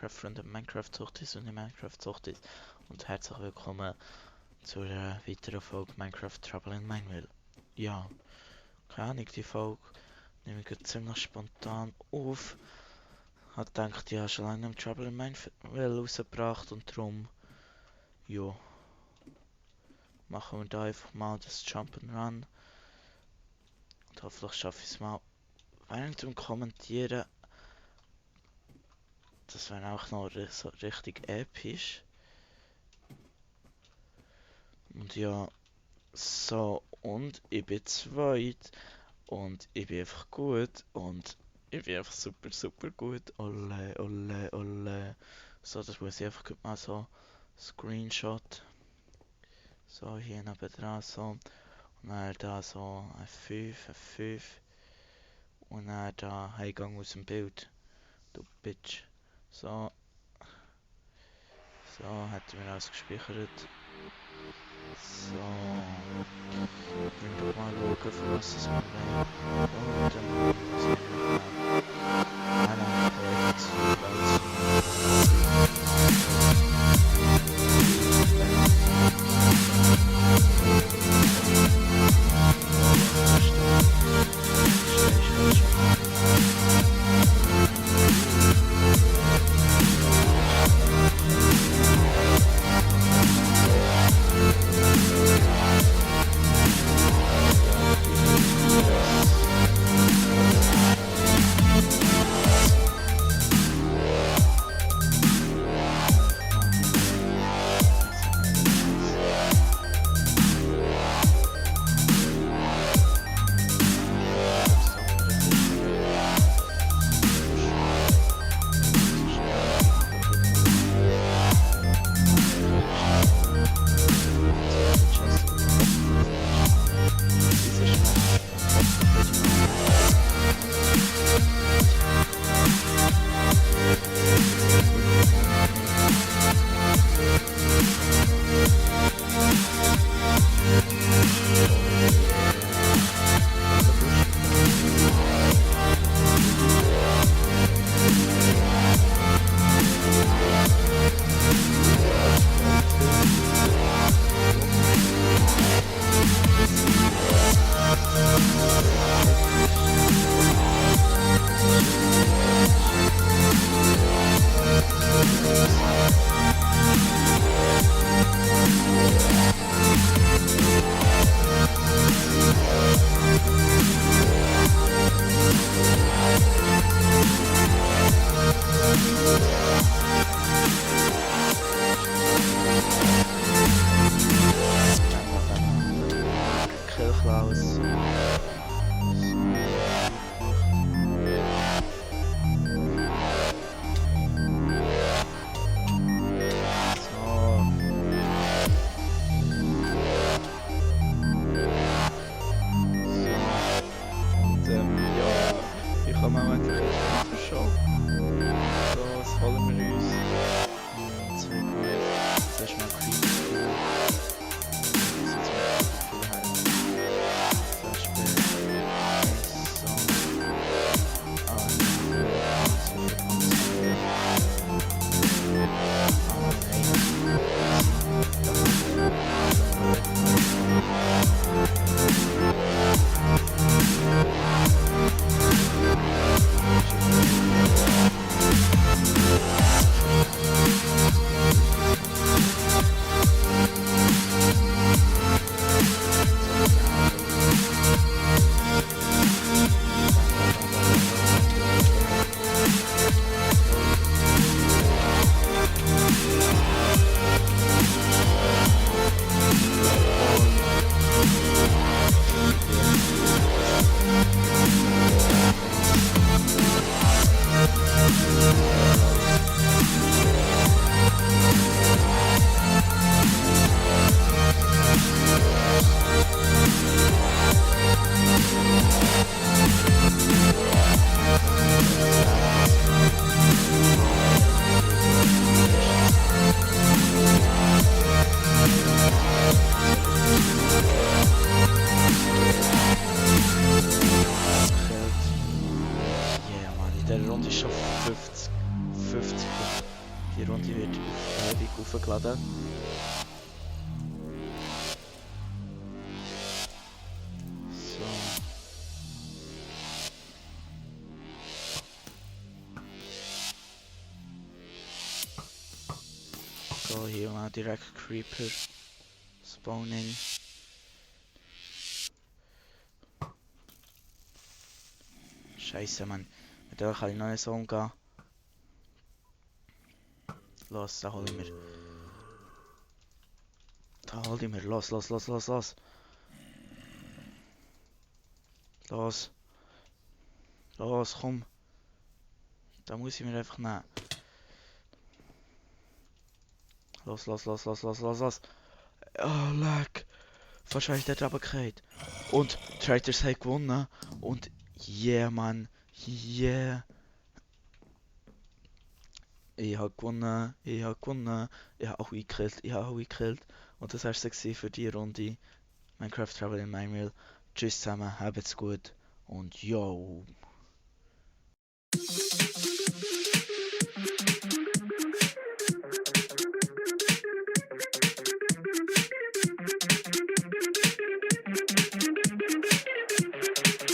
Minecraft-Freunde, Minecraft-Suchtis und Minecraft-Suchtis und herzlich willkommen zu einer weiteren Folge Minecraft Trouble in Mineville. Ja, keine Ahnung, die Folge nehme ich gerade ziemlich spontan auf. Ich gedacht, ich habe schon lange nicht Trouble in Mineville rausgebracht und darum, ja, machen wir da einfach mal das Jump'n'Run und hoffentlich schaffe ich es mal während dem Kommentieren. Das wäre auch noch so richtig episch. Und ja, so, und ich bin zweit und ich bin einfach gut und ich bin einfach super, super gut. Olle, olle, olle. So, das muss ich einfach mal so Screenshot. So, hier neben dran so. Und dann da so ein 5, ein 5. Und dann da Eingang aus dem Bild. Du Bitch. So. So, hätten wir alles gespeichert. So. Wir doch mal schauen, für was es mir wollen. Und dann sehen wir mal. So, hier mal direkt Creeper spawnen. Scheiße, Mann. Mit der kann ich noch nicht so umgehen. Los, da hol ich mir. Da hol ich mir. Los, los, los, los, los. Los. Los, komm. Da muss ich mir einfach nehmen. Los, los, los, los, los, los, los. Oh, leck. Fast habe ich dort runtergefallen. Und Traders haben gewonnen. Und yeah, Mann. Yeah. Ich habe gewonnen. Ich habe gewonnen. Ich habe auch gekillt. Ich habe auch gekillt. Und das war es gewesen für die Runde. Minecraft Travel in Minecraft. Tschüss zusammen. Habt's gut. Und yo.